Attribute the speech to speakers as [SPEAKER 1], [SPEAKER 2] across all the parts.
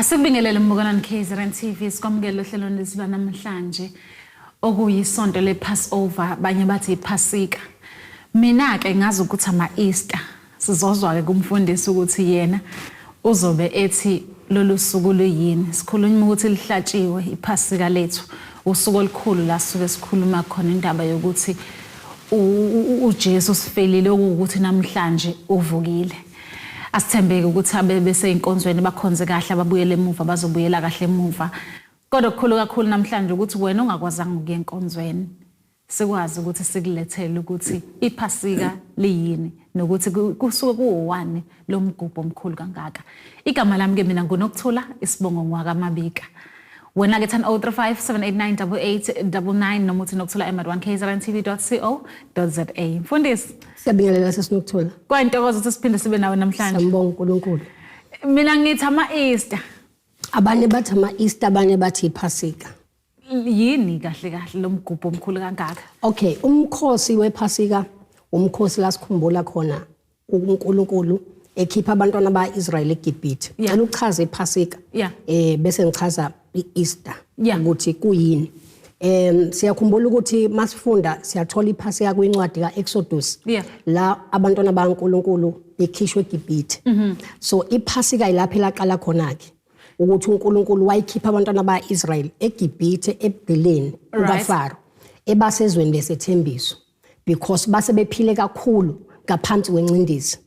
[SPEAKER 1] Asikubingelele mbukanani KZN TV, sikwamukele ohlelweni lethu lwanamhlanje okuyisonto le-Passover, abanye bathi iPhasika. Mina-ke ngazi ukuthi ama-Easter, sizozwa-ke kumfundisi ukuthi yena uzobe ethi lolu suku luyini. Sikhuluma ukuthi lihlatshiwe iPhasika lethu, usuku olukhulu la sisuke sikhuluma khona indaba yokuthi uJesu usifelile, okuwukuthi namhlanje uvukile. Asithembeke ukuthi abebeseyinkonzweni bakhonze kahle, ababuyele emuva bazobuyela kahle emuva. Kodwa okukhulu kakhulu namhlanje ukuthi wena ongakwazanga ukuya enkonzweni, sikwazi ukuthi sikulethele ukuthi iPhasika liyini nokuthi kusuke kuwowani lo mgubho omkhulu kangaka. Igama lami ke mina nguNokuthula, isibongo ngwakaMabika. Wena ke 10035 789 8899 noma uthi nokuthula@1kzntv.co.za. Mfundisi.
[SPEAKER 2] Siyabingelela sesinokuthula.
[SPEAKER 1] Kwayintokozo ukuthi siphinde sibe nawe namhlanje.
[SPEAKER 2] Siyambonga uNkulunkulu.
[SPEAKER 1] Mina ngithi ama-Easter.
[SPEAKER 2] Abanye bathi ama-Easter, abanye bathi iPhasika.
[SPEAKER 1] Yini kahle kahle lo mgubho omkhulu kangaka?
[SPEAKER 2] Okay, umkhosi wePhasika umkhosi la sikhumbula khona uNkulunkulu ekhipha abantwana ba-Israyeli eGibhithe. Cela uchaze iPhasika. Bese ngichaza i-Easter ukuthi kuyini. Siyakhumbula ukuthi masifunda siyathola iPhasika kwincwadi kaExodus la abantwana baNkulunkulu bekhishwe eGibhithe. So iPhasika ilapho elaqala khona ke ukuthi uNkulunkulu wayikhipha abantwana ba-Israyeli eGibhithe ebugqileni kukaFaro ebasezweni lesethembiso, because base bephile kakhulu ngaphansi kwencindezi.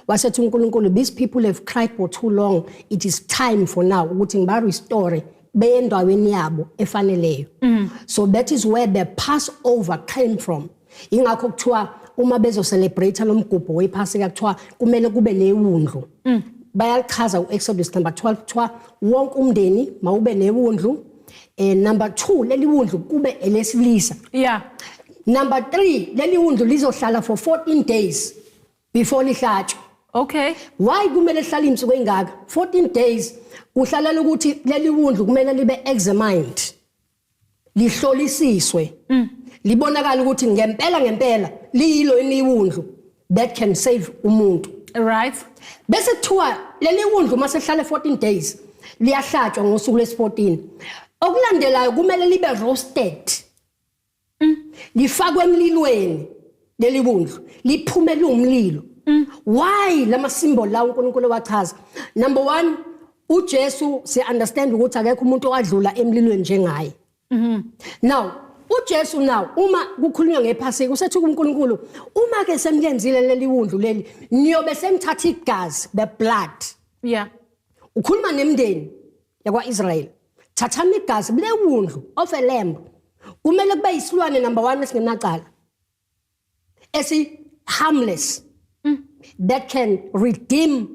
[SPEAKER 2] Wasethi uNkulunkulu, "These people have cried for too long. It is time for now ukuthi ngiba restore beye endaweni yabo efaneleyo." So that is where the Passover came from. Ingakho kuthiwa uma bezo celebrate lo mgubho wePhasika kuthiwa kumele kube newundlu. Bayachaza u-Exodus number 12, kuthiwa wonke umndeni mawube newundlu. Number 2, leli wundlu kube elesilisa. Number 3, leli wundlu lizohlala for 14 days before lihlatshwe. Why kumele lihlale insuku engaka 14 days? Kuhlalela ukuthi leli wundlu kumele libe examined, lihlolisiswe, libonakala ukuthi ngempela ngempela liyilo yini iwundlu that can save umuntu. Bese kuthiwa leli wundlu uma sehlale 14 days liyahlatshwa ngosuku lesi-14. Okulandelayo kumele libe roasted, lifakwe emlilweni leli wundlu, liphume liwumlilo. Why lama symbol la uNkulunkulu wachaza? Number 1, uJesu, si understand ukuthi akekho umuntu owadlula emlilweni njengaye. Now uJesu, now uma kukhulunywa ngePhasika, usethi kuNkulunkulu, uma ke semlenzile leli wundlu leli, niyobe senithatha igazi, the blood. Ukhuluma nemndeni yakwaIsrael, thathani igazi lewundlu of a lamb. Kumele kube isilwane, number 1, esingenacala, esi harmless, that can redeem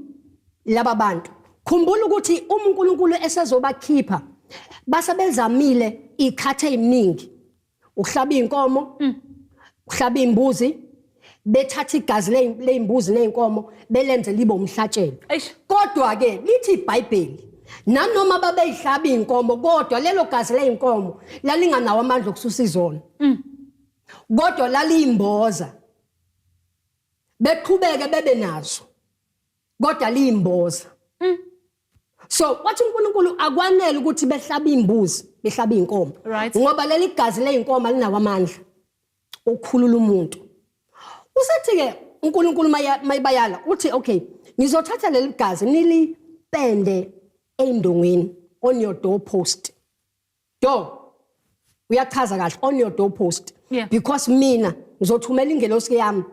[SPEAKER 2] laba bantu. Khumbula ukuthi uma uNkulunkulu esezobakhipha, basebezamile ikhathe eminingi ukuhlaba inkomo, ukuhlaba imbuzi, bethatha igazi leyimbuzi nezinkomo belenze libe umhlatshelo. Kodwa ke lithi iBhayibheli, nanoma babeyihlaba inkomo, kodwa lelo gazi leyinkomo lalinganawo amandla okususa izono, kodwa laliyimboza beqhubeke bebe nazo, kodwa liyimboza. So wathi uNkulunkulu akwanele ukuthi behlaba imbuzi, behlaba inkomo, ngoba leli gazi leyinkomo alinawo amandla ukukhulula umuntu. Usethi ke uNkulunkulu mayibayala uthi, "Okay, ngizothatha leli gazi nilipende eyindongweni, on your doorpost." Door, uyachaza kahle, on your doorpost, because mina ngizothumela ingelosi yami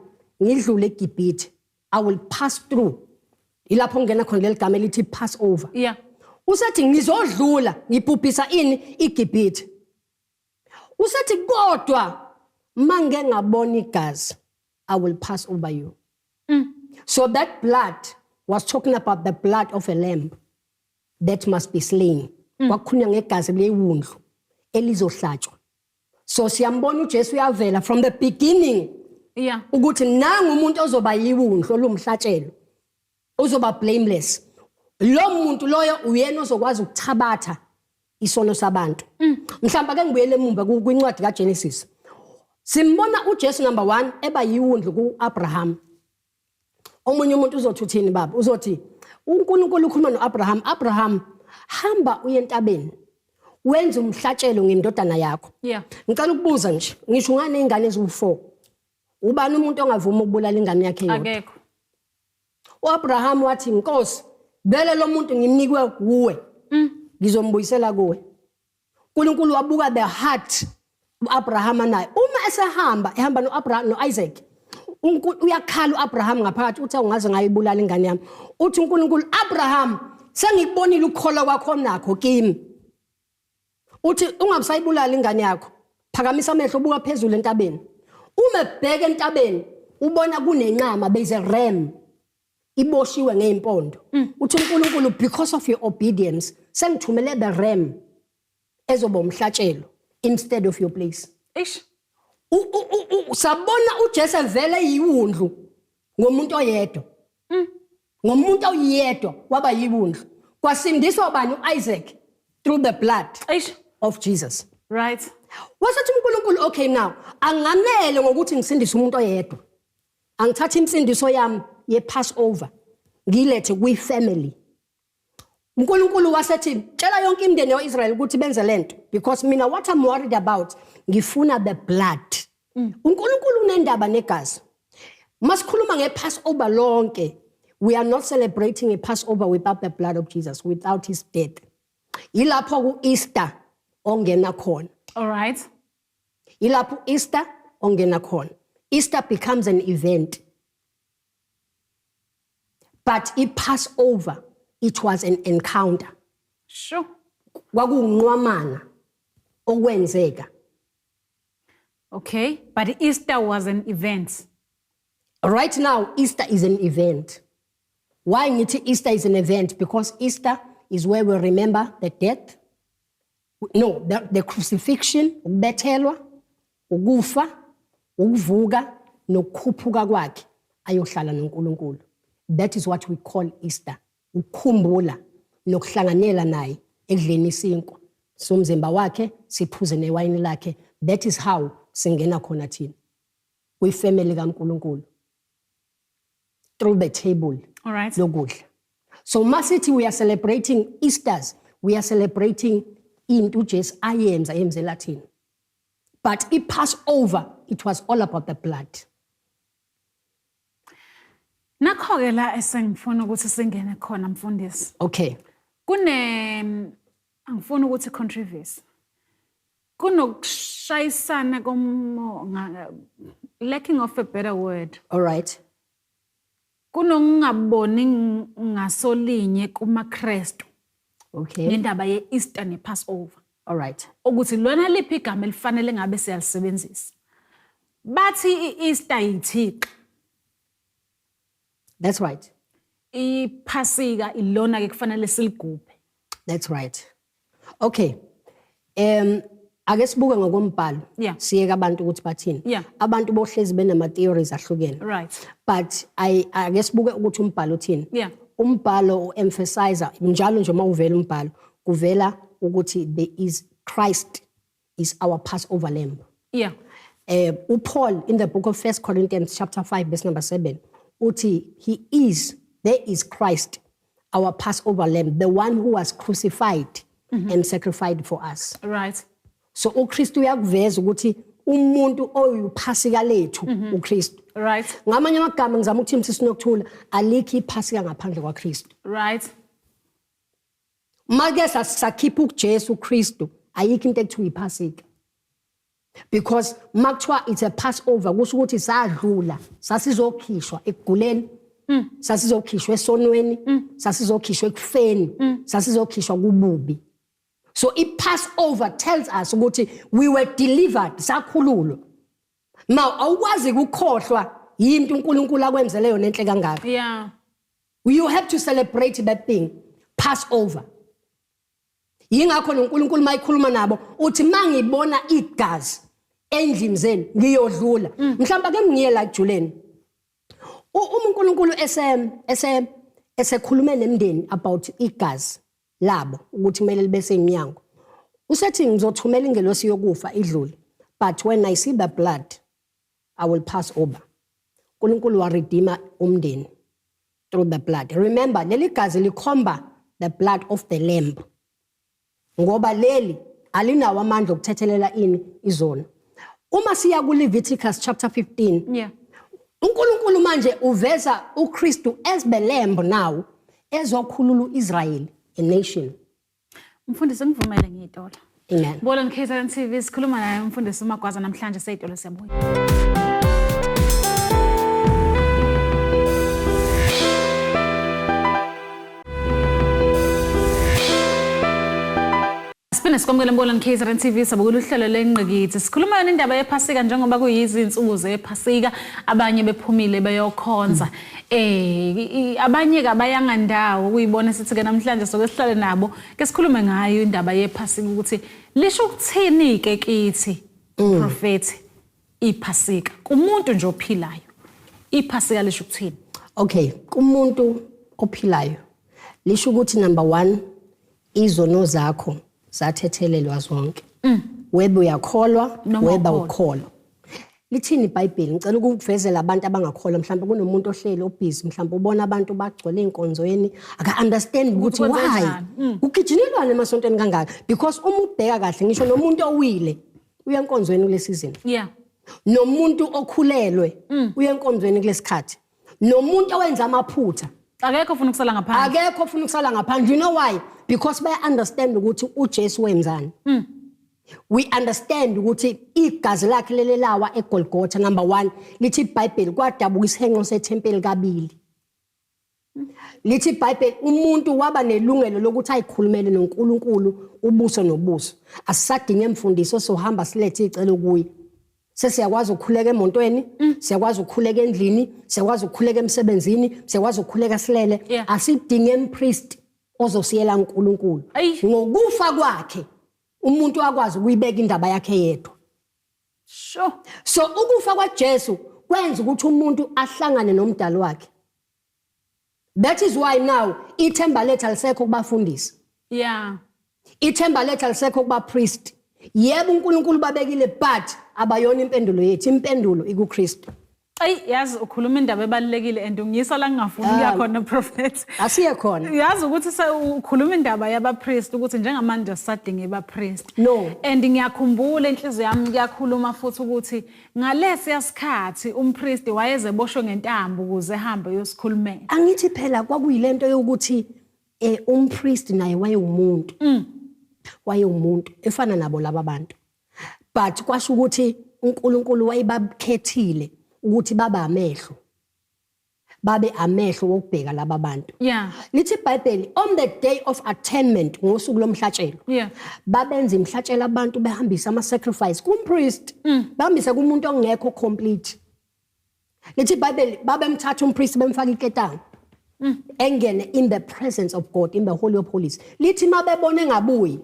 [SPEAKER 2] ngidlule eGibhithe. I will pass through. Ilapho ngena khona leli gama elithi Passover. Usethi ngizodlula ngibhubhisa ini? IGibhithe. Usethi kodwa mangeke ngabona igazi, I will pass over you. So that blood was talking about the blood of a lamb that must be slain. Kwakukhulunywa ngegazi lewundlu elizohlatshwa. So siyambona uJesu uyavela from the beginning ukuthi nangu umuntu ozoba yiwundlu olumhlatshelo, uzoba blameless. Lo muntu loyo uyena ozokwazi ukuthabatha isono sabantu. Mhlawumbe ake ngibuyele emumva kwincwadi kaGenesis. Simbona uJesu, number 1, eba yiwundlu kuAbraham. Omunye umuntu uzothi, "Uthini baba?" Uzothi uNkulunkulu ukhuluma noAbraham, "Abraham, Hamba uye entabeni, wenze umhlatshelo ngendodana yakho. Ngicela ukubuza nje, ngisho unganey'ngane eziwu-4, ubani umuntu ongavuma ukubulala ingane yakhe yodwa?
[SPEAKER 1] Akekho.
[SPEAKER 2] U-Abraham wathi, "Nkosi, vele lo muntu ngimnikwe kuwe, ngizombuyisela kuwe." uNkulunkulu wabuka the heart uAbraham naye. Uma esehamba, ehamba noAbraham noIsaac, uyakhala uAbraham ngaphakathi, uthi, "Ungaze ngayibulala ingane yami." Uthi uNkulunkulu, "Abraham, sengikubonile ukukholwa kwakho nakho kimi." Uthi, "Ungabusayibulala ingane yakho, phakamisa amehlo, ubuka phezulu entabeni." Uma ebheka entabeni, ubona kunenqama, there is a ram iboshiwe ngeyimpondo. Uthi uNkulunkulu, "Because of your obedience, sengithumele the ram ezoba umhlatshelo instead of your place."
[SPEAKER 1] Ish.
[SPEAKER 2] Sabona uJesu evele yiwundlu ngomuntu oyedwa, ngomuntu oyedwa waba yiwundlu, kwasindiswa bani? uIsaac, through the blood
[SPEAKER 1] Ish.
[SPEAKER 2] of Jesus. Wasethi uNkulunkulu, "Okay, now anganele ngokuthi ngisindise umuntu oyedwa, angithatha insindiso yami ye-Passover ngilethe kwi-family." uNkulunkulu wasethi, "Tshela yonke imindeni yakwa-Israel ukuthi benze lento, because mina what I'm worried about, ngifuna the blood." UNkulunkulu unendaba negazi. Masikhuluma nge-Passover lonke, we are not celebrating a Passover without the blood of Jesus, without his death. Yilapho ku-Easter ongena khona.
[SPEAKER 1] All right.
[SPEAKER 2] Yilapho Easter ongena khona. Easter becomes an event, but i-Passover, it was an encounter. Kwakuwunqwamana okwenzeka.
[SPEAKER 1] Okay, but Easter was an event.
[SPEAKER 2] Right now Easter is an event. Why ngithi Easter is an event? Because Easter is where we remember the death, no, the crucifixion, ukubethelwa, ukufa, ukuvuka nokukhuphuka kwakhe ayohlala noNkulunkulu. That is what we call Easter, ukukhumbula nokuhlanganela naye ekudleni isinkwa somzimba wakhe, siphuze newayini lakhe. That is how singena khona thina kwifamily kaNkulunkulu, through the table
[SPEAKER 1] All right.
[SPEAKER 2] lokudla. So masithi we are celebrating Easters, we are celebrating into uJesu ayenza emzela thina, but i-Passover, it was all about the blood.
[SPEAKER 1] Nakho-ke la esengifuna ukuthi singene khona, mfundisi.
[SPEAKER 2] Okay.
[SPEAKER 1] Kune, angifuni ukuthi controversy. Kunokushayisana komonga, lacking of a better word.
[SPEAKER 2] All right.
[SPEAKER 1] Kunokungaboni ngasolinye kumaKrestu ngendaba ye-Easter ne-Passover.
[SPEAKER 2] All right.
[SPEAKER 1] Ukuthi lona liphi igama elifanele ngabe siyalisebenzisa. Bathi i-Easter yithixo.
[SPEAKER 2] That's right.
[SPEAKER 1] IPhasika ilona ke kufanele siligubhe.
[SPEAKER 2] That's right. Okay, ake sibuke ngokombhalo, siyeke abantu ukuthi bathini. Abantu bohlezi benama theories ahlukene, but ake sibuke ukuthi umbhalo uthini. Umbhalo u-emphasize njalo nje, uma uvela umbhalo, kuvela ukuthi there is Christ is our Passover lamb. uPaul in the book of 1 Corinthians chapter 5 verse number 7 uthi he is there is Christ, our Passover lamb, the one who was crucified and sacrificed for us. So uKristu uyakuveza ukuthi umuntu oyiphasika lethu uKristu. Ngamanye amagama, ngizama ukuthi msisi Nokuthula, alikho iphasika ngaphandle kwaKristu. Make sakhipha uJesu Kristu, ayikho into ekuthiwa iphasika, because makuthiwa it's a Passover, kusho ukuthi sadlula, sasizokhishwa ekuguleni, sasizokhishwa esonweni, sasizokhishwa ekufeni, sasizokhishwa kububi. So i-Passover tells us ukuthi we were delivered, sakhululwa. Now awukwazi ukukhohlwa yinto uNkulunkulu akwenzele yona enhle kangaka. You have to celebrate that thing, Passover. Yingakho noNkulunkulu mayikhuluma nabo uthi, "Mangibona igazi endlini zenu, ngiyodlula." Mhlawumbe ake ngiye la kujuleni. Uma uNkulunkulu ese esekhulume nemndeni about igazi labo ukuthi kumele libe seminyango, usethi, "Ngizothumela ingelosi yokufa idlule, but when I see the blood, I will pass over." uNkulunkulu waredeema umndeni through the blood. Remember, leli gazi likhomba the blood of the lamb, ngoba leli alinawo amandla okuthethelela ini izono. Uma siya kuLeviticus chapter 15, uNkulunkulu manje uveza uKristu as the lamb now ezokhulula uIsrael, a nation.
[SPEAKER 1] Mfundisi, ngivumele ngiyitola.
[SPEAKER 2] Amen.
[SPEAKER 1] Bolon KZN TV, sikhuluma naye umfundisi uMagwaza namhlanje seyitolo, siyabuya. Siphinde sikwamukele Mbolon KZN TV, sabukela uhlelo lengqikithi. Sikhuluma yona indaba yePhasika njengoba kuyizinsuku zePhasika, abanye bephumile beyokhonza. Abanye ke abayanga ndawo kuyibona, sithi ke namhlanje soke sihlale nabo ke sikhulume ngayo indaba yePhasika ukuthi lisho ukuthini ke kithi, Prophet, iPhasika kumuntu nje ophilayo. IPhasika lisho ukuthini?
[SPEAKER 2] Okay, kumuntu ophilayo lisho ukuthi, number 1, izono zakho zathethelelwa zonke. Webe uyakholwa,
[SPEAKER 1] noma
[SPEAKER 2] weba
[SPEAKER 1] ukholwa.
[SPEAKER 2] Ukholwa. Lithini iBhayibheli? Ngicela ukukuvezela abantu abangakholwa. Mhlawumbe kunomuntu ohleli obusy, mhlawumbe ubona abantu bagcwele einkonzweni, aka understand ukuthi why
[SPEAKER 1] kwenzenjani.
[SPEAKER 2] Kugijinyelwana emasontweni kangaka, because uma ubheka kahle, ngisho nomuntu owile uya enkonzweni kule season, nomuntu okhulelwe uya enkonzweni kulesikhathi, nomuntu owenza amaphutha.
[SPEAKER 1] Akekho ofuna ukusala ngaphandle.
[SPEAKER 2] Akekho ofuna ukusala ngaphandle. You know why? Because baya understand ukuthi uJesu wenzani. We understand ukuthi igazi lakhe lelelawa eGolgotha. Number 1, lithi iBhayibheli kwadabuka isihenqo sethempeli kabili. Lithi iBhayibheli umuntu waba nelungelo lokuthi ayikhulumele noNkulunkulu ubuso nobuso. Asisadinge emfundiso sohamba silethe icelo kuye. Sesiyakwazi ukukhuleka emontweni, siyakwazi ukukhuleka endlini, siyakwazi ukukhuleka emsebenzini, siyakwazi ukukhuleka silele. Asidinge empriest ozosiyela uNkulunkulu. Ngokufa kwakhe umuntu akwazi ukuyibeka indaba yakhe yedwa. So ukufa kwaJesu kwenza ukuthi umuntu ahlangane nomdali wakhe. That is why now ithemba lethu alisekho kubafundisi. Ithemba lethu alisekho kuba priest. Yebo, uNkulunkulu babekile, but abayona impendulo yethu. Impendulo ikuKristu.
[SPEAKER 1] Ayi, yazi ukhuluma indaba ebalulekile and ungiyisa la ngingafuni ukuya khona, Prophet.
[SPEAKER 2] Asiye khona.
[SPEAKER 1] Yazi ukuthi ukhuluma indaba yabapriest, ukuthi njengamanje asisadingi abapriest.
[SPEAKER 2] No.
[SPEAKER 1] And ngiyakhumbula, inhliziyo yami kuyakhuluma futhi ukuthi ngalesiya sikhathi umpriest wayeze boshwe ngentambo ukuze ehambe uyosikhulumela.
[SPEAKER 2] Angithi phela kwakuyilento yokuthi umpriest naye wayewumuntu. Wayewumuntu efana nabo laba bantu. But kwasho ukuthi uNkulunkulu wayebakhethile ukuthi baba amehlo. Babe amehlo wokubheka laba bantu. Lithi iBhayibheli on the Day of Atonement, ngosuku lomhlatshelo, babenza imhlatshelo abantu, behambisa ama sacrifice kumpriest. Bahambisa kumuntu ongekho complete. Lithi iBhayibheli babemthatha umpriest, bemfaka iketanga. Engene in the presence of God, in the Holy of Holies. Lithi mabebona engabuyi,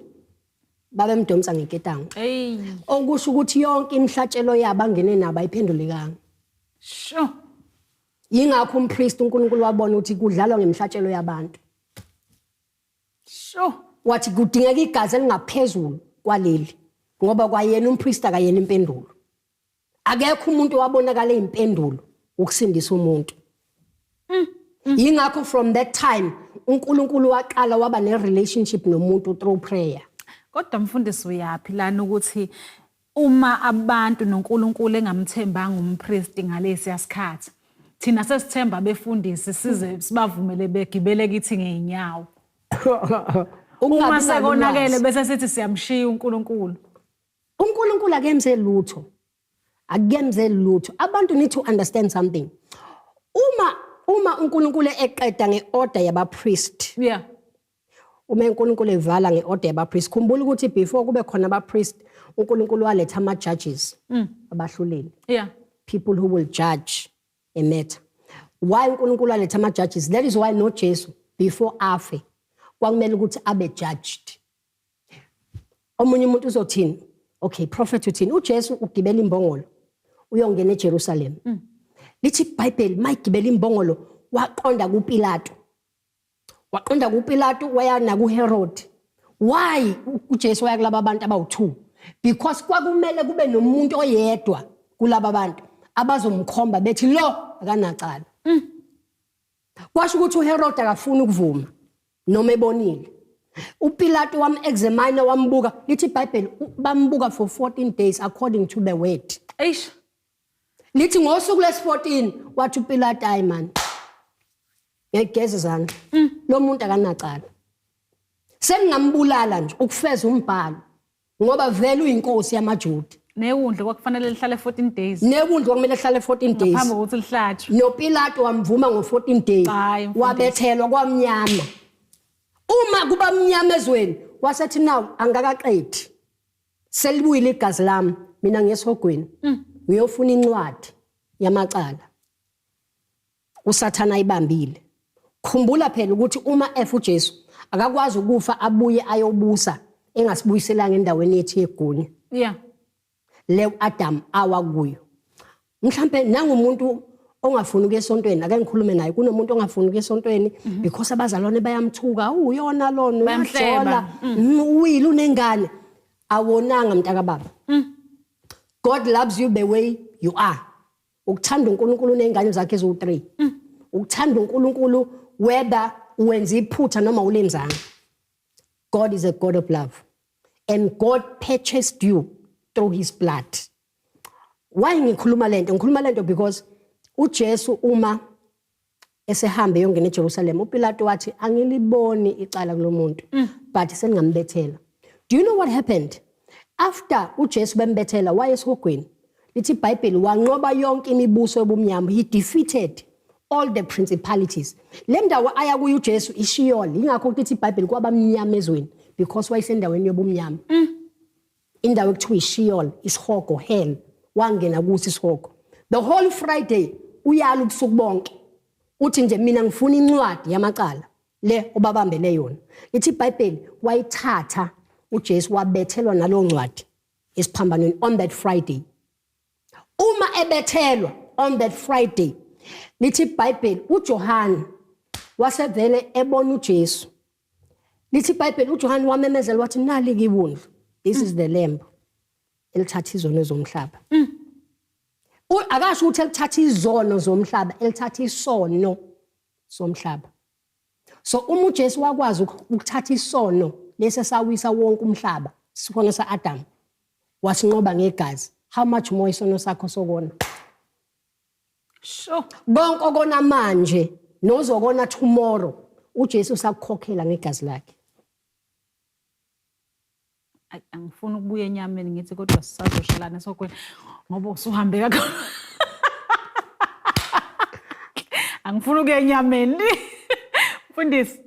[SPEAKER 2] babemdonsa ngeketanga.
[SPEAKER 1] Hey.
[SPEAKER 2] Okusho ukuthi yonke imhlatshelo yabo angene nabo ayiphendulekanga. Yingakho umpriest, uNkulunkulu wabona ukuthi kudlalwa ngemhlatshelo yabantu. Wathi kudingeka igazi elingaphezulu kwaleli, ngoba kwayena umpriest akayena impendulo. Akekho umuntu owabonakala impendulo ukusindisa umuntu. Yingakho from that time uNkulunkulu waqala waba ne relationship nomuntu through prayer.
[SPEAKER 1] Kodwa mfundisi, uyapi lana ukuthi uma abantu noNkulunkulu engamthembanga umpriest ngalesiya sikhathi, thina sesithemba abefundisi size sibavumele begibele kithi ngeenyawo? Uma
[SPEAKER 2] Ukungabi
[SPEAKER 1] sekonakele
[SPEAKER 2] nalwazi.
[SPEAKER 1] bese sithi siyamshiya uNkulunkulu.
[SPEAKER 2] uNkulunkulu akenze lutho. Akenze lutho. Abantu need to understand something. Uma uNkulunkulu eqeda ngeorder yaba priest, uma uNkulunkulu evala ngeorder yaba priest, khumbula ukuthi before kube khona aba priest, uNkulunkulu waletha ama judges, abahluleli. People who will judge a matter. Why uNkulunkulu waletha ama judges? That is why no Jesu before afe kwakumele ukuthi abe judged. Omunye umuntu uzothini? Okay, prophet, uthini? uJesu ugibela imbongolo uyongena eJerusalem. Lithi iBhayibheli mayigibela imbongolo waqonda kuPilato. Waqonda kuPilato, waya nakuHerod. Why uJesu waya kulaba bantu abawu2? Because kwakumele kube nomuntu oyedwa kulaba bantu abazomkhomba bethi lo akanacala. Kwasho ukuthi uHerod akafuni ukuvuma. Noma ebonile. uPilato wam-examine, wambuka. Lithi iBhayibheli bambuka for 14 days according to the word.
[SPEAKER 1] Eish.
[SPEAKER 2] Lithi ngosuku lesi-14 wathi uPilato, hayi man, ngiyayigeza izandla. Lo muntu akanacala. Sengingambulala nje ukufeza umbhalo ngoba vele uyinkosi yamaJuda.
[SPEAKER 1] Newundlu kwakufanele lihlale 14 days.
[SPEAKER 2] Newundlu kwakumele lihlale 14 days.
[SPEAKER 1] Ngaphambi kokuthi lihlatshwe.
[SPEAKER 2] NoPilato wamvuma ngo-14 days.
[SPEAKER 1] Hayi, mfundisi.
[SPEAKER 2] Wabethelwa kwamnyama. Uma kuba mnyama ezweni, wasethi now angakaqedi. Selibuyile igazi lami, mina ngesihogweni. Ngiyofuna incwadi yamacala. uSathana ayibambile. Khumbula phela ukuthi uma efa uJesu akakwazi ukufa abuye ayobusa engasibuyiselanga endaweni yethu yegunya. Le uAdam awa kuyo. Mhlambe nangumuntu ongafuni ukuya esontweni, ake ngikhulume naye. Kunomuntu ongafuni ukuya esontweni because abazalwane bayamthuka, uyona lona,
[SPEAKER 1] Bayamhleba.
[SPEAKER 2] uyajola, uwile, unengane. Awonanga mntaka baba. God loves you the way you are. Ukuthanda uNkulunkulu unengane zakhe eziwu-3. Ukuthanda uNkulunkulu whether wenza iphutha noma ulenzanga. God is a God of love. And God purchased you through his blood. Why ngikhuluma lento? Ngikhuluma lento because uJesu uma esehambe yongena eJerusalem, uPilato wathi angiliboni icala kulomuntu, but sengingambethela. Do you know what happened? After uJesu bembethela waye esihogweni. Lithi iBhayibheli wanqoba yonke imibuso yobumnyama. He defeated all the principalities. Le ndawo aya kuyo uJesu iSheol. Ingakho kuthi iBhayibheli kwabamnyama ezweni because wayesendaweni yobumnyama. Indawo ekuthiwa iSheol, isihogo, hell. Wangena kuso isihogo. The whole Friday uyala ubusuku bonke. Uthi nje mina ngifuna incwadi yamacala le obabambele yona. Lithi iBhayibheli wayithatha uJesu wabethelwa nalowo ncwadi esiphambanweni on that Friday. Uma ebethelwa on that Friday, lithi iBhayibheli uJohane wasevele ebona uJesu. Lithi iBhayibheli uJohane wamemezela wathi nali iwundlu. This is the lamb elithatha izono zomhlaba. Akasho ukuthi elithatha izono zomhlaba, elithatha isono somhlaba. So uma uJesu wakwazi ukuthatha isono lesi esawisa wonke umhlaba, isono saAdam, wasinqoba ngegazi, how much more isono sakho sokona? Konke okona manje nozokona tomorrow, uJesu usakukhokhela ngegazi lakhe.
[SPEAKER 1] Ayi, angifuni ukubuya enyameni ngithi kodwa sisazoshelana esokweni ngoba usuhambe kakhulu. Angifuni ukuya enyameni. Mfundisi,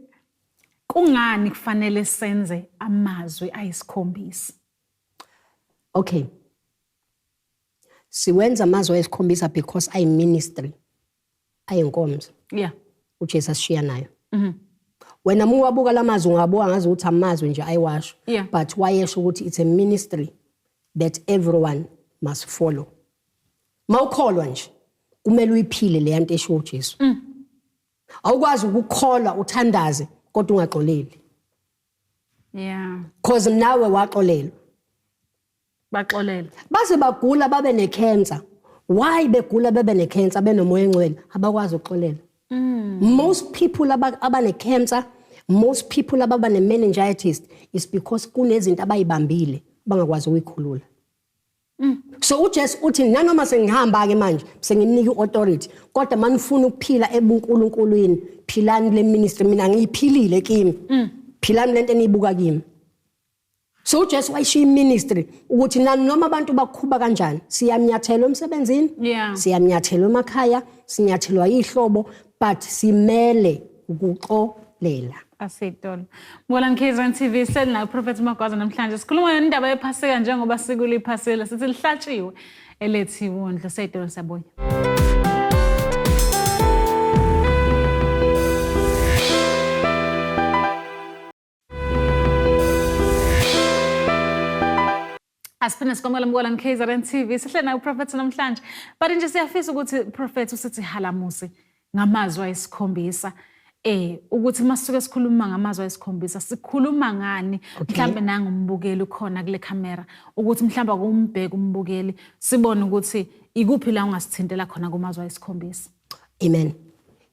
[SPEAKER 1] kungani kufanele senze amazwi ayisikhombisa?
[SPEAKER 2] Okay. Siwenza amazwi ayisikhombisa because ayi ministry, ayinkonzo. uJesu asishiya nayo. Wena uma uwabuka lamazwi ungabuka ngazi ukuthi amazwi nje ayiwasho. But wayesho ukuthi it's a ministry that everyone must follow. Mawukholwa nje kumele uyiphile le yanto esho uJesu. Awukwazi ukukholwa uthandaze kodwa ungaxoleli. Because nawe waxolelwa.
[SPEAKER 1] Baxolela.
[SPEAKER 2] Baze bagula babe necancer. Why begula bebe necancer benomoya engcwele? Abakwazi ukuxolela. Most people abane cancer, most people ababa ne meningitis is because kunezinto abayibambile bangakwazi ukuyikhulula. So uJesu uthi nanoma sengihamba ke manje senginika iauthority, kodwa manifuna ukuphila ebuNkuluNkulwini, philani le ministry, mina ngiyiphilile kimi. Philani lento eniyibuka kimi. So uJesu wayishiya iministry ukuthi noma abantu bakhuba kanjani, siyamnyathelwa emsebenzini, siyamnyathelwa emakhaya, sinyathelwa ihlobo, but simele ukuxolela.
[SPEAKER 1] Asitolo. Mbolani KZN TV sel Prophet Magwaza namhlanje sikhuluma ngendaba yephasika njengoba sikuliphasela sithi lihlatshiwe elethi iwundlu. Seyitolo siyabuya. Asiphinde sikwamukele Mbolani KZN TV sihle naye uProphet namhlanje. But nje siyafisa ukuthi Prophet usithi halamusi ngamazwi ayisikhombisa. Ukuthi masisuke sikhuluma ngamazwi ayisikhombisa sikhuluma ngani? Mhlambe nangumbukeli ukhona kule camera ukuthi mhlambe akumbheke umbukeli sibone ukuthi ikuphi la ungasithintela khona kumazwi ayisikhombisa.
[SPEAKER 2] Amen.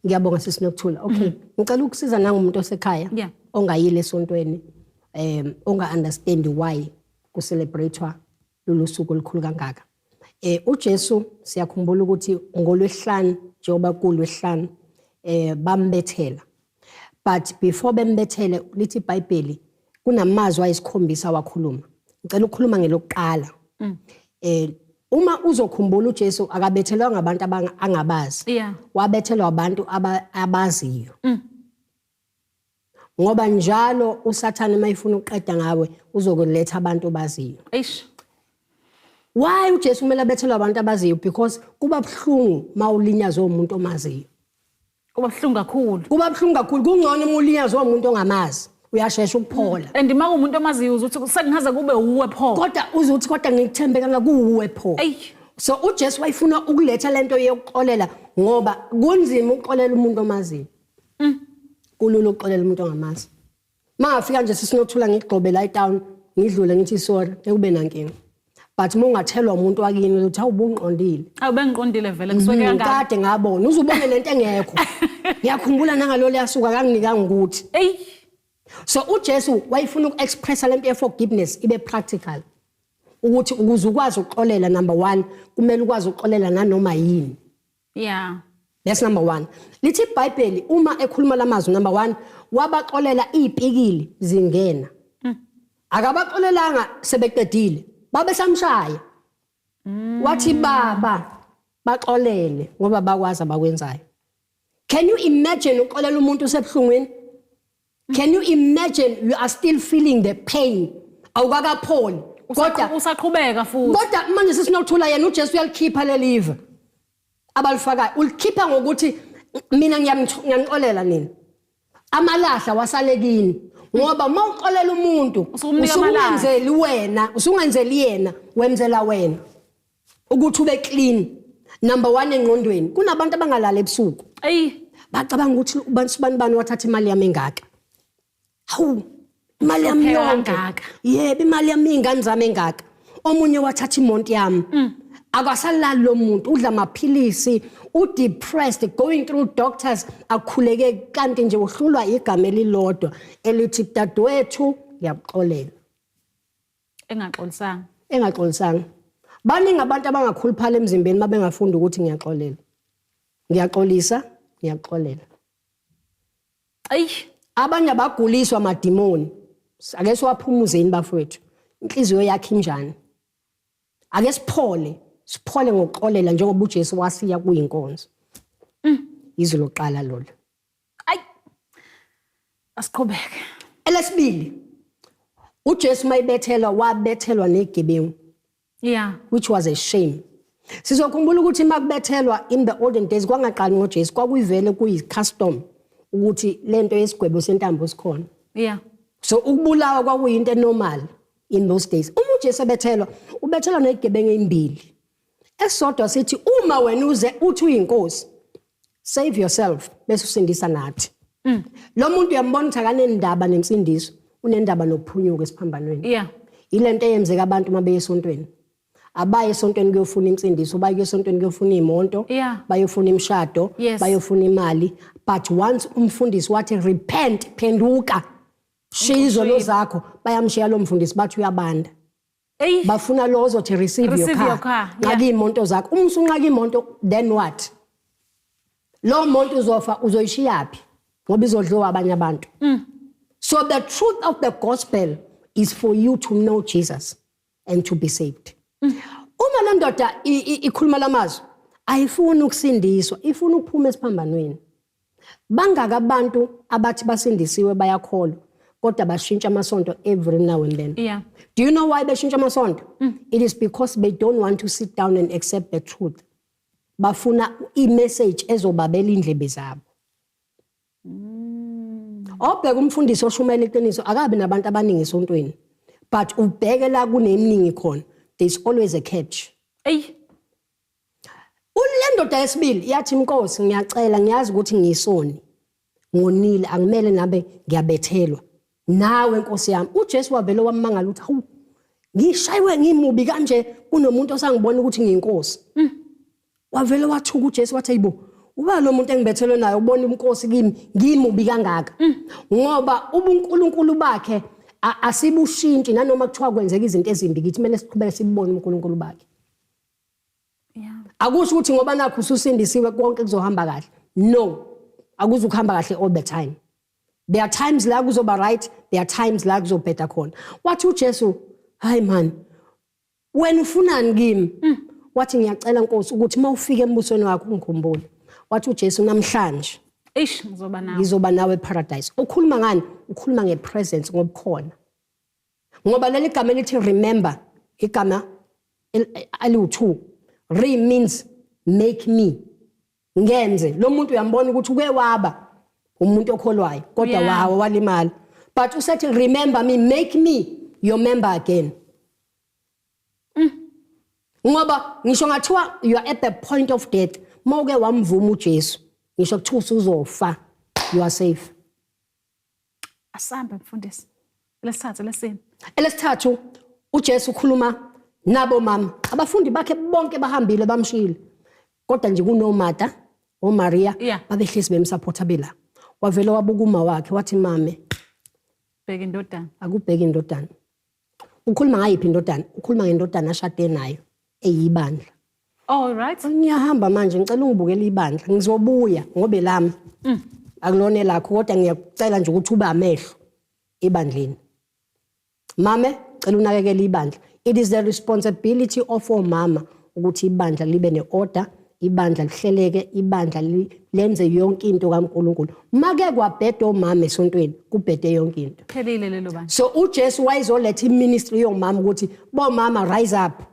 [SPEAKER 2] Ngiyabonga sisi Nokuthula. Okay, ngicela ukusiza nangumuntu osekhaya. Ongayile esontweni, onga understand why ku celebratewa lolu suku olukhulu kangaka. UJesu, siyakhumbula ukuthi ngolwesihlanu, njengoba kulwesihlanu, bambethela. But before bembethele, lithi iBhayibheli kunamazwi ayisikhombisa wakhuluma. Ngicela ukukhuluma ngelokuqala. Uma uzokhumbula, uJesu akabethelwa ngabantu angabazi. Wabethelwa abantu abaziyo. Ngoba njalo uSathane mayifuna ukuqeda ngawe uzokuletha abantu obaziyo.
[SPEAKER 1] Eish.
[SPEAKER 2] Why uJesu kumele abethelwe abantu abaziyo? Because kuba buhlungu mawulinyazwe umuntu omaziyo.
[SPEAKER 1] Kuba buhlungu kakhulu.
[SPEAKER 2] Kuba buhlungu kakhulu. Kungcono uma ulinyazwe umuntu ongamazi. Uyashesha ukuphola.
[SPEAKER 1] And uma umuntu omaziyo uzothi sekungaze kube uwe pho.
[SPEAKER 2] Kodwa uzothi, kodwa ngikuthembe kangaka, kuwe pho.
[SPEAKER 1] Eyi.
[SPEAKER 2] So uJesu wayefuna ukuletha lento yokuxolela, ngoba kunzima ukuxolela umuntu omaziyo. Kulula ukuxolela umuntu ongamazi. Mangafika nje sisinothula, ngigqobe la etown, ngidlule, ngithi sorry, ekube nankinga. But uma ungathelwa umuntu wakini, uthi awubunqondile.
[SPEAKER 1] Awu, bengiqondile vele kusuke kangaka.
[SPEAKER 2] Kade ngabona uzubone lento engekho. Ngiyakhumbula nangalolo yasuka kanginikanga ukuthi.
[SPEAKER 1] Eyi.
[SPEAKER 2] So uJesu wayefuna uku-expressa lento ye-forgiveness ibe practical. Ukuthi ukuze ukwazi ukuxolela, number 1, kumele ukwazi ukuxolela nanoma yini. That's number 1. Lithi iBhayibheli uma ekhuluma lamazwi, number 1, wabaxolela izipikili zingena. Akabaxolelanga sebeqedile. Babe samshaya. Wathi, "Baba, baxolele ngoba bakwazi abakwenzayo." Can you imagine uxolela umuntu usebhlungwini? Can you imagine you are still feeling the pain? Awukakapholi. Kodwa
[SPEAKER 1] Usaqhubeka futhi.
[SPEAKER 2] Kodwa manje sisinothula, yena uJesu uyalikhipha lelive abalifakayo, ulikhipha ngokuthi mina ngiyamxolela nina, amalahla wasale kini, ngoba uma uxolela umuntu
[SPEAKER 1] Usumnika amalahla.
[SPEAKER 2] Usungenzeli wena, usungenzeli yena, wenzela wena ukuthi ube clean, number 1, engqondweni. Kunabantu abangalala ebusuku.
[SPEAKER 1] Eyi.
[SPEAKER 2] Bacabanga ukuthi ubantu bani bani wathatha imali yami engaka, hawu, imali yami
[SPEAKER 1] Uhlupheka
[SPEAKER 2] yonke.
[SPEAKER 1] Kangaka.
[SPEAKER 2] Yebo, imali yami, iy'ngane zami engaka, omunye wathatha imonto yami. Akasalali lo muntu, udla amaphilisi, u-depressed, going through doctors, akhuleke, kanti nje uhlulwa igama elilodwa elithi, "Dadewethu, ngiyakuxolela."
[SPEAKER 1] Engaxolisanga.
[SPEAKER 2] Engaxolisanga. Baningi abantu abangakhuluphala emzimbeni uma bengafunda ukuthi ngiyaxolela, ngiyaxolisa, ngiyaxolela.
[SPEAKER 1] Eyi.
[SPEAKER 2] Abanye abaguliswa amadimoni. Ake siwaphumuzeni, bafowethu. Inhliziyo yakhe injani? Ake siphole, siphole ngokuxolela njengoba uJesu wasiya kuyinkonzo. Izwi lokuqala lolo.
[SPEAKER 1] Ayi. Asiqhubeke.
[SPEAKER 2] Elesibili, uJesu mayibethelwa, wabethelwa negebengu, which was a shame. Sizokhumbula ukuthi makubethelwa in the olden days, kwangaqali ngoJesu, kwakuyivele kuyi-custom ukuthi lento yesigwebo sentambo sikhona. So ukubulawa kwakuyinto enormal in those days. Uma uJesu ebethelwa, ubethelwa nezigebengu ezimbili. Esodwa sithi, "Uma wena uze uthi uyinkosi, save yourself bese usindisa nathi." Lo muntu uyambona ukuthi akanendaba nensindiso, unendaba nokuphunyuka esiphambanweni. Ilento eyenzeka abantu uma beye esontweni. Abaye esontweni kuyofuna insindiso, baye esontweni kuyofuna imoto, bayofuna imishado, bayofuna imali. But once umfundisi wathi, "Repent, phenduka, shiya izono zakho," bayamshiya lo mfundisi, bathi uyabanda.
[SPEAKER 1] Eyi.
[SPEAKER 2] Bafuna lo ozothi receive your
[SPEAKER 1] Receive
[SPEAKER 2] car.
[SPEAKER 1] your car, yeah.
[SPEAKER 2] Nqaka iy'moto zakho. Uma usunqaka imoto, then what? Lo muntu uzofa, uzoyishiyaphi? Ngoba izodliwa abanye abantu. So the truth of the gospel is for you to know Jesus and to be saved. Uma le ndoda ikhuluma lamazwi, ayifuni ukusindiswa, ifuna ukuphuma esiphambanweni. Bangaka abantu abathi basindisiwe, bayakholwa, kodwa bashintsha amasonto every now and then. Do you know why beshintsha amasonto? It is because they don't want to sit down and accept the truth. Bafuna i-message ezobabela indlebe zabo. Obheka umfundisi oshumela iqiniso akabi nabantu abaningi esontweni, but ubheke la kuneminingi khona, there's always a catch.
[SPEAKER 1] Eyi.
[SPEAKER 2] Ule ndoda yesibili yathi, "Inkosi, ngiyacela, ngiyazi ukuthi ngiyisoni, ngonile, angimele nabe ngiyabethelwa nawe, Nkosi yami." UJesu wavele wamangala ukuthi, "Hawu, ngishayiwe ngimubi kanje, kunomuntu osangibona ukuthi ngiyinkosi." Wavele wathuka uJesu, wathi, "Ayibo." Uba lo muntu engibethelwe naye ubona inkosi kimi, ngimubi kangaka. Ngoba ubuNkulunkulu bakhe asibushintshi, nanoma kuthiwa kwenzeka izinto ezimbi kithi, kumele siqhubeke sibone uNkulunkulu bakhe. Akusho ukuthi ngoba nakho ususindisiwe konke kuzohamba kahle. No, akuzukuhamba kahle all the time. There are times la kuzoba right, there are times la kuzobheda khona. Wathi uJesu, hayi man, wena ufunani kimi? Wathi ngiyacela Nkosi ukuthi mawufika embusweni wakho ungikhumbule. Wathi uJesu, namhlanje
[SPEAKER 1] Eish, ngizoba nawe.
[SPEAKER 2] Ngizoba nawe eparadise. Ukhuluma ngani? Ukhuluma ngepresence, ngobukhona. Ngoba leli gama elithi remember, igama eliwu-2. Re means make me. Ngenze lo muntu, uyambona ukuthi uke waba umuntu okholwayo kodwa wawa, walimala, but usethi remember me, make me your member again. Ngoba ngisho ngathiwa you are at the point of death, mawuke wamvuma uJesu, ngisho kuthiwa usuzofa, you are safe.
[SPEAKER 1] Asambe mfundisi. Lesithathu, lesine.
[SPEAKER 2] Elesithathu, uJesu ukhuluma nabo mama. Abafundi bakhe bonke bahambile, bamshiyile, kodwa nje kunoMartha, oMaria, babehlezi bemsupporta bela. Wavele wabuka uma wakhe, wathi, mame,
[SPEAKER 1] bheka indodana.
[SPEAKER 2] Akubheka indodana. Ukhuluma ngayiphi indodana? Ukhuluma ngendodana ashade nayo, eyibandla.
[SPEAKER 1] All right.
[SPEAKER 2] Ngiyahamba manje, ngicela ungibukele ibandla, ngizobuya ngobe lami akulona lakho, kodwa ngiyakucela nje ukuthi ube amehlo ebandleni. Mame, cela unakekele ibandla. It is the responsibility of omama ukuthi ibandla libe neorder, ibandla lihleleke, ibandla lenze yonke into kaNkuluNkulu. Make kwabheda omama esontweni, kubhede yonke into.
[SPEAKER 1] Phelile lelo bandla.
[SPEAKER 2] So uJesu wayezoletha iministry yomama ukuthi bomama, rise up,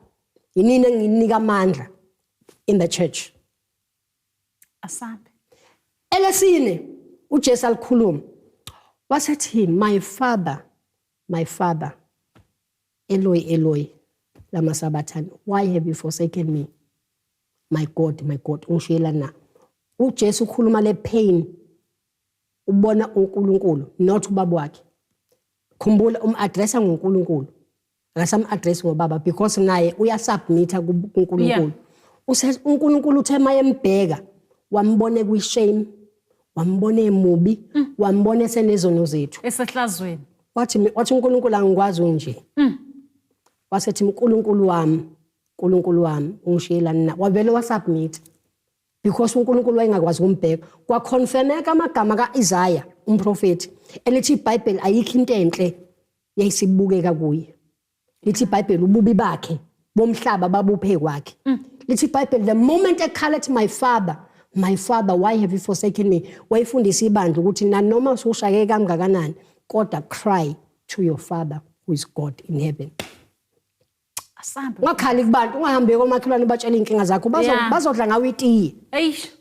[SPEAKER 2] yinini enginika amandla in the church.
[SPEAKER 1] Asambe.
[SPEAKER 2] Elesine uJesu alikhuluma, wasethi, my father, my father, Eloi, Eloi, lama sabathani, why have you forsaken me? My God, my God, ungishiyela na? UJesu ukhuluma le pain, ubona uNkulunkulu, not ubaba wakhe. Khumbula, um-addressa ngoNkulunkulu, akasam-address ngobaba, because naye uyasubmitha kuNkulunkulu. UNkulunkulu uthe mayembheka, wambone kwi-shame, wambone emubi, wambone esenezono zethu.
[SPEAKER 1] Esehlazweni.
[SPEAKER 2] Wathi uNkulunkulu, angikwazi unje. Wasethi, uNkulunkulu wami, uNkulunkulu wami, ungishiyelani na? Wavele wasubmit because uNkulunkulu wayengakwazi ukumbheka. Kwaconfirmeka amagama kaIsaya umprofeti elithi iBhayibheli, ayikho into enhle yayisibukeka kuye. Lithi iBhayibheli ububi bakhe bomhlaba babuphe kwakhe. Lithi iBhayibheli the moment ekhala ethi, my father, my father, why have you forsaken me, wayefundisa ibandla ukuthi nanoma usushake kangakanani, kodwa cry to your father who is God in heaven.
[SPEAKER 1] Asambe.
[SPEAKER 2] Ungakhali kubantu, ungahambi komakhelwane batshela iy'nkinga zakho. Bazodla ngawe itiye.
[SPEAKER 1] Eish.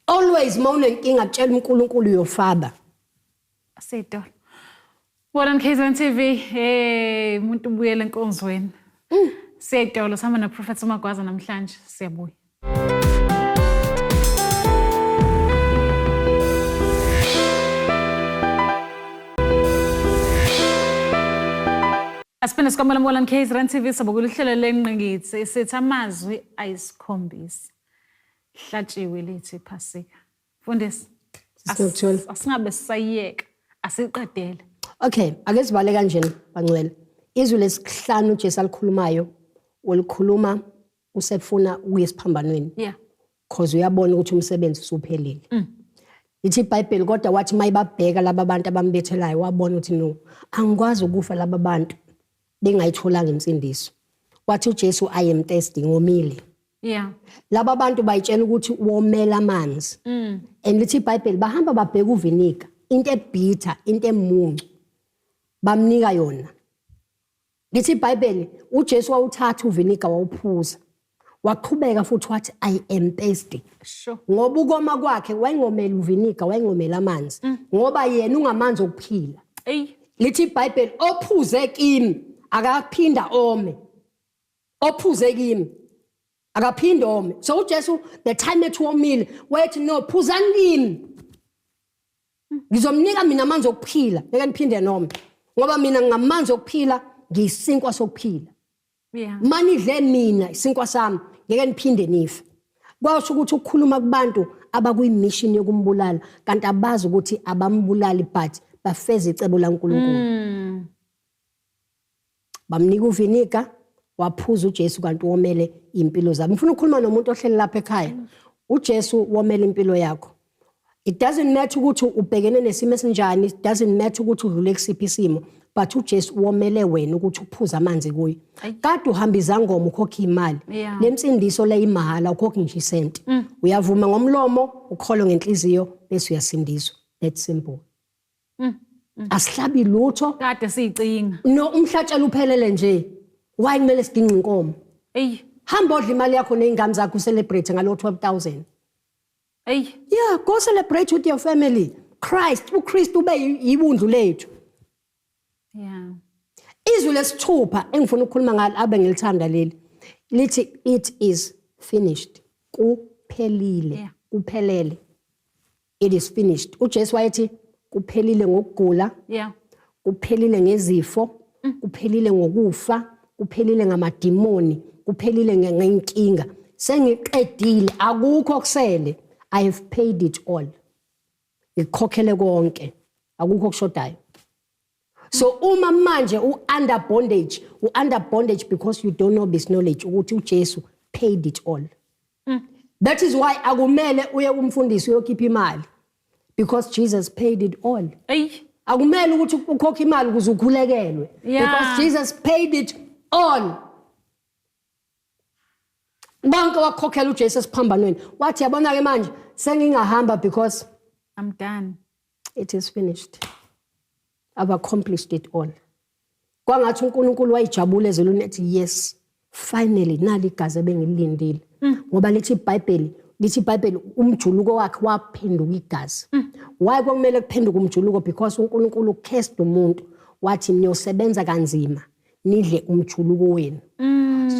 [SPEAKER 2] Always uma unenkinga, tshela uNkulunkulu, your father.
[SPEAKER 1] Asitolo. Bona KZN TV, hey, umuntu ubuyele enkonzweni. Siyayitolo, sihamba na Prophet uMagwaza namhlanje, siyabuya. Asiphinde sikwamela Mbola KZN TV, sabukela uhlelo lengqikithi, sithi amazwi ayisikhombisa. Hlatshiwe lithi iPhasika. Mfundisi,
[SPEAKER 2] Sister Nokuthula.
[SPEAKER 1] Asingabe sisayiyeka, asiqedele.
[SPEAKER 2] Okay, ake sivale kanjena bangcwele. Izwi lesihlanu uJesu alikhulumayo, ulikhuluma usefuna ukuya esiphambanweni. Cause uyabona ukuthi umsebenzi usuphelile. Lithi iBhayibheli kodwa wathi mayibabheka laba bantu abambethelayo, wabona ukuthi no, angikwazi ukufa laba bantu bengayitholanga insindiso. Wathi uJesu, I am thirsty, ngomile. Laba bantu bayitshela ukuthi womela amanzi. And lithi iBhayibheli bahamba babheka uviniga, into ebitter, into emuncu. Bamnika yona. Lithi iBhayibheli uJesu wawuthatha uviniga wawuphuza. Waqhubeka futhi wathi, I am thirsty. Ngoba ukoma kwakhe wayengomela uviniga, wayengomela amanzi. Ngoba yena ungamanzi okuphila.
[SPEAKER 1] Ey.
[SPEAKER 2] Lithi iBhayibheli ophuze kimi akaphinda ome. Ophuze kimi akaphinda ome. So uJesu the time ethi womile, wayethi no, phuzani kimi. Ngizomnika mina amanzi okuphila, ngeke niphinde nome. Ngoba mina ngingamanzi okuphila, ngiyisinkwa sokuphila. Manidle mina isinkwa sami, ngeke niphinde nife. Kwasho ukuthi ukukhuluma kubantu abakuyi-mission yokumbulala, kanti abazi ukuthi abambulali, but bafeza icebo laNkulunkulu. Bamnika uviniga, waphuza uJesu, kanti womele impilo zabo. Ngifuna ukukhuluma nomuntu ohleli lapha ekhaya. UJesu womele impilo yakho. It doesn't matter ukuthi ubhekene nesimo esinjani, it doesn't matter ukuthi udlule kusiphi isimo, but uJesu womele wena ukuthi uphuze amanzi kuye. Kade uhamba izangoma, ukhokha imali. Lemsindiso le imahhala, ukhokha ngisho isenti. Uyavuma ngomlomo, ukholwe ngenhliziyo, bese uyasindiswa. That's simple. Asihlabi lutho.
[SPEAKER 1] Kade siyicinga.
[SPEAKER 2] No, umhlatshelo uphelele nje. Why kumele siginqe inkomo?
[SPEAKER 1] Eyi.
[SPEAKER 2] Hamba odla imali yakho nezingane zakho, ucelebrate ngalo 12,000.
[SPEAKER 1] Eyi.
[SPEAKER 2] Yeah, go celebrate with your family. Christ, uKristu ube ibundlu lethu. Izwi lesithupha engifuna ukukhuluma ngalo, abe ngilithanda leli. Lithi, "It is finished." Kuphelile. Kuphelele. It is finished. UJesu wayethi kuphelile ngokugula, kuphelile ngezifo, kuphelile ngokufa, kuphelile ngamadimoni, kuphelile ngenkinga. Sengiqedile, akukho kusele. I have paid it all. Ngikhokhele konke. Akukho kushodayo. So uma manje u-under bondage, u-under bondage because you don't know this knowledge ukuthi uJesu paid it all. That is why akumele uye kumfundisi uyokhipha imali, because Jesus paid it all.
[SPEAKER 1] Eyi.
[SPEAKER 2] Akumele ukuthi ukhokhe imali ukuze ukhulekelwe, because Jesus paid it all. Bonke wakhokhela uJesu esiphambanweni. Wathi, yabona ke manje sengingahamba because
[SPEAKER 1] I'm done.
[SPEAKER 2] It is finished. I've accomplished it all. Kwangathi uNkulunkulu wayijabula ezulwini, ethi, "Yes, finally nali igazi ebengilindile." Ngoba lithi iBhayibheli umjuluko wakhe waphenduka igazi. Why kwakumele kuphenduke umjuluko? Because uNkulunkulu cursed umuntu, wathi, "Niyosebenza kanzima, nidle umjuluko wenu."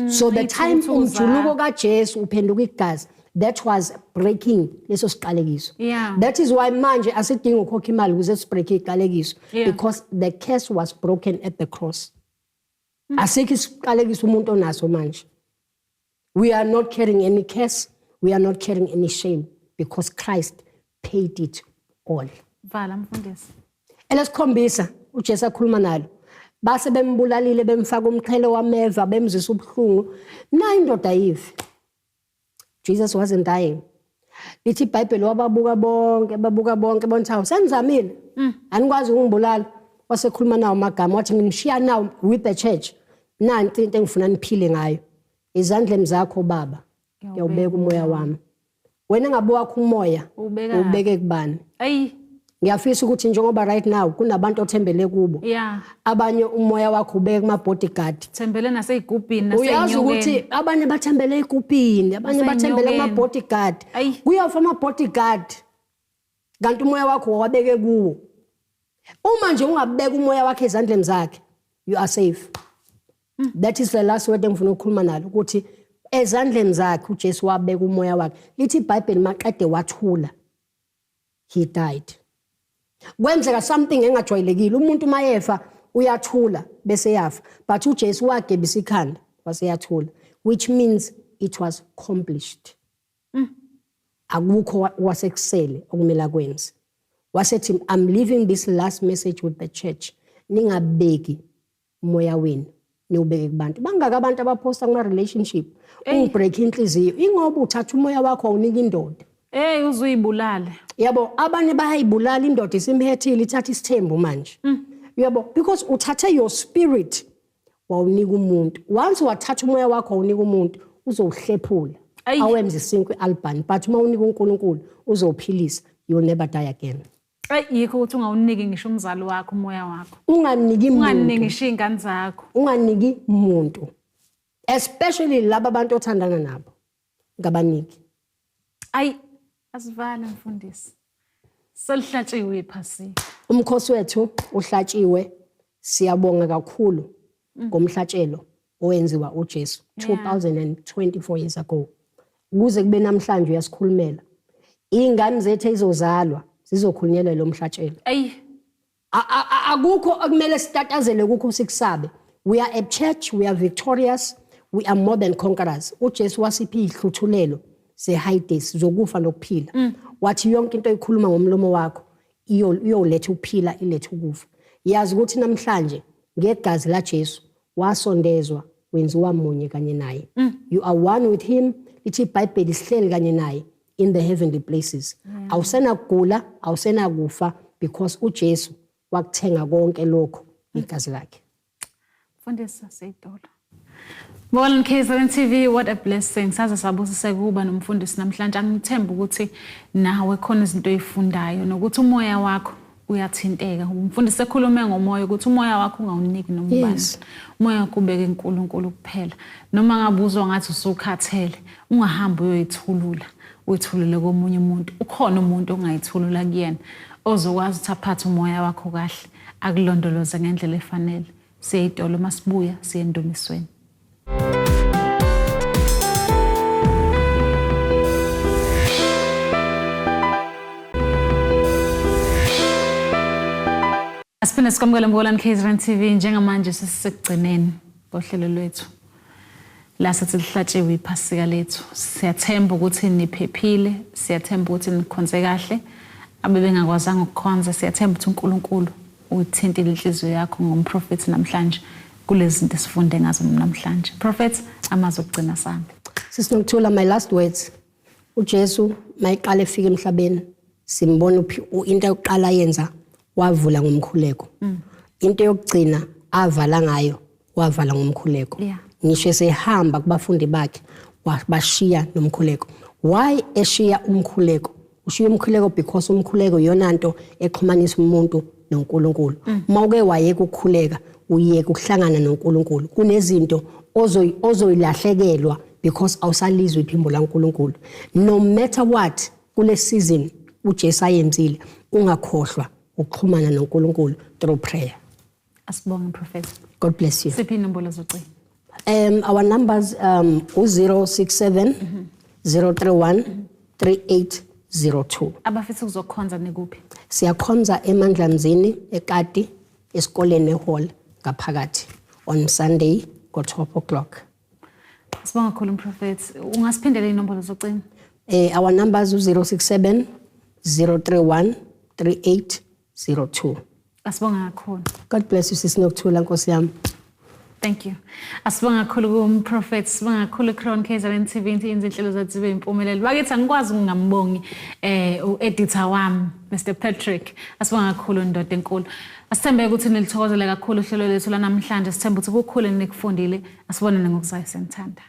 [SPEAKER 2] So the time
[SPEAKER 1] Iy'thuthu.
[SPEAKER 2] Umjuluko kaJesu uphenduka igazi, that was breaking leso siqalekiso. That is why manje asidingi ukukhokha imali ukuze sibreak iqalekiso, because the curse was broken at the cross. Asikho isiqalekiso umuntu onaso manje. We are not carrying any curse, we are not carrying any shame, because Christ paid it all.
[SPEAKER 1] Vala, mfundisi.
[SPEAKER 2] Elesikhombisa uJesu akhuluma nalo, base bembulalile, bemfaka umqhele wameva, bemzisa ubuhlungu. Na indoda yivi, Jesus wasn't dying. Lithi iBhayibheli wababuka bonke, babuka bonke, bonke, "Hawu, senizamile, anikwazi ukungibulala." Wasekhuluma nawo amagama, wathi, "Ngimshiya now with the church. Nanti into engifuna niphile ngayo: ezandleni zakho, Baba, ngiyawubeka umoya wami." Wena ngabe wakho umoya
[SPEAKER 1] Uwubeka
[SPEAKER 2] ubeke kubani?
[SPEAKER 1] Eyi.
[SPEAKER 2] Ngiyafisa ukuthi njengoba right now kunabantu othembele kubo, abanye umoya wakho ubeke kuma-bodyguard.
[SPEAKER 1] Thembele nasey'gubhini.
[SPEAKER 2] Uyazi ukuthi
[SPEAKER 1] Nasey'nyokeni.
[SPEAKER 2] Abanye bathembele ey'gubhini, abanye bathembele
[SPEAKER 1] Nasey'nyokeni.
[SPEAKER 2] kuma-bodyguard.
[SPEAKER 1] Ayi.
[SPEAKER 2] Kuyofa ama-bodyguard, kanti umoya wakho wawabeke kuwo. Uma nje ungabeka umoya wakhe ezandleni zakhe, you are safe. That is the last word engifuna ukukhuluma nalo, ukuthi ezandleni zakhe uJesu wabeka umoya wakhe. Lithi iBhayibheli maqede wathula, he died. Kwenzeka something engajwayelekile. Umuntu mayefa uyathula bese yafa, but uJesu wagebisa ikhanda waseyathula, which means it was accomplished. Akukho wasekusele okumele akwenze. Wasethi, "I'm leaving this last message with the church. Ningabeki umoya wenu, niwubeke kubantu." Bangaka abantu abaphosta kuma-relationship, ungibreak inhliziyo, ingoba uthatha umoya wakho awunika indoda.
[SPEAKER 1] Hey, uzuyibulale.
[SPEAKER 2] Yabo, abanye bayayibulala. Indoda isimhethile, ithatha isithembu manje, yabo, because uthathe your spirit wawunika umuntu. Once wathatha umoya wakho wawunika umuntu, uzowuhlephula,
[SPEAKER 1] Ayi.
[SPEAKER 2] awenze isinkwa i-album, but uma unika uNkulunkulu, uzowuphilisa. You will never die again.
[SPEAKER 1] Eyi, yikho ukuthi ungawuniki ngisho umzali wakho umoya wakho.
[SPEAKER 2] Unganiki
[SPEAKER 1] Unganiki
[SPEAKER 2] muntu.
[SPEAKER 1] ngisho iy'ngane zakho.
[SPEAKER 2] Unganiki muntu, especially laba abantu othandana nabo, ngabaniki.
[SPEAKER 1] Ayi, asivale, mfundisi. Selihlatshiwe iphasika.
[SPEAKER 2] Umkhosi wethu uhlatshiwe. Siyabonga kakhulu ngomhlatshelo owenziwa uJesu 2024 years ago. Kuze kube namhlanje uyasikhulumela. Ingane zethu ezizozalwa zizokhulunyelwa lo mhlatshelo.
[SPEAKER 1] Ayi.
[SPEAKER 2] Akukho okumele sitatazele kukho, sikusabe. We are a church, we are victorious, we are more than conquerors. UJesu wasipha ihluthulelo. ze-Hades, zokufa nokuphila. Wathi yonke into oyikhuluma ngomlomo wakho iyoletha ukuphila, ilethe ukufa. Yazi ukuthi namhlanje ngegazi laJesu wasondezwa, wenziwa munye kanye naye. You are one with him. Lithi iBhayibheli sihleli kanye naye in the heavenly places. Awusenakugula, awusenakufa, because uJesu wakuthenga konke lokho ngegazi lakhe.
[SPEAKER 1] Mfundisi, seyitolo. Morning KZN TV, what a blessing. Saze sabusiseka ukuba nomfundisi namhlanje. Angithemba ukuthi nawe khona izinto oyifundayo nokuthi umoya wakho uyathinteka. Umfundisi ekhulume ngomoya ukuthi umoya wakho ungawuniki noma ubani. Umoya wakho ubeke uNkulunkulu kuphela. Noma ngabe uzwa ngathi usukhathele, ungahambi uyoyithulula. Uyithulule komunye umuntu. Ukhona umuntu ongayithulula kuyena ozokwazi ukuthi aphathe umoya wakho kahle, akulondoloze ngendlela efanele. Siyayitolo, masibuya siye endumisweni. Asiphinde sikwamukele Mbokolani KZN TV. Njengamanje sesisekugcineni kohlelo lwethu la sathi lihlatshiwe iphasika lethu. Siyathemba ukuthi niphephile, siyathemba ukuthi nikhonze kahle. Abebengakwazanga ukukhonza, siyathemba ukuthi uNkulunkulu uthintile inhliziyo yakho ngomprofethi namhlanje kulezi zinto esifunde ngazo namhlanje. Prophet, amazwi okugcina sami.
[SPEAKER 2] Sisinokuthula, my last words. uJesu mayiqala efika emhlabeni, simbona into yokuqala yenza wavula ngomkhuleko. Into yokugcina avala ngayo wavala ngomkhuleko. Ngisho esehamba kubafundi bakhe bashiya nomkhuleko. Why eshiya umkhuleko? Ushiya umkhuleko because umkhuleko iyona nto exhumanisa umuntu noNkulunkulu. Uma uke wayeka ukukhuleka, uyeka ukuhlangana noNkulunkulu. Kunezinto ozoyilahlekelwa because awusalizwe iphimbo laNkulunkulu. No matter what, kule season uJesu ayenzile, ungakhohlwa ukuxhumana noNkulunkulu through prayer.
[SPEAKER 1] Asibonge, Prophet.
[SPEAKER 2] God bless you.
[SPEAKER 1] Siphi inombolo zocingo?
[SPEAKER 2] Our numbers u-067 031 3802.
[SPEAKER 1] Abafisa ukuzokhonza, nikuphi?
[SPEAKER 2] Siyakhonza eMandlamzini, eKati, esikoleni ehall ngaphakathi on Sunday ngo-12 o'clock.
[SPEAKER 1] Sibonga kakhulu, Prophet. Ungasiphindela inombolo zocingo?
[SPEAKER 2] Our numbers u-067 031 3802.
[SPEAKER 1] Asibonga kakhulu.
[SPEAKER 2] God bless you, sisinokuthula, Nkosi yami.
[SPEAKER 1] Thank you. Asibonga kakhulu kumprofet, sibonga kakhulu Crown KZN TV into izinhlelo zethu zibe impumelelo. Bakithi, angikwazi ukungambongi u-editor wami, Mr Patrick. Asibonga kakhulu, ndoda enkulu. Asithembe ukuthi nilithokozele kakhulu uhlelo lethu lanamhlanje. Sithemba ukuthi kukhulu enikufundile. Asibonane ngokuzayo, senithanda.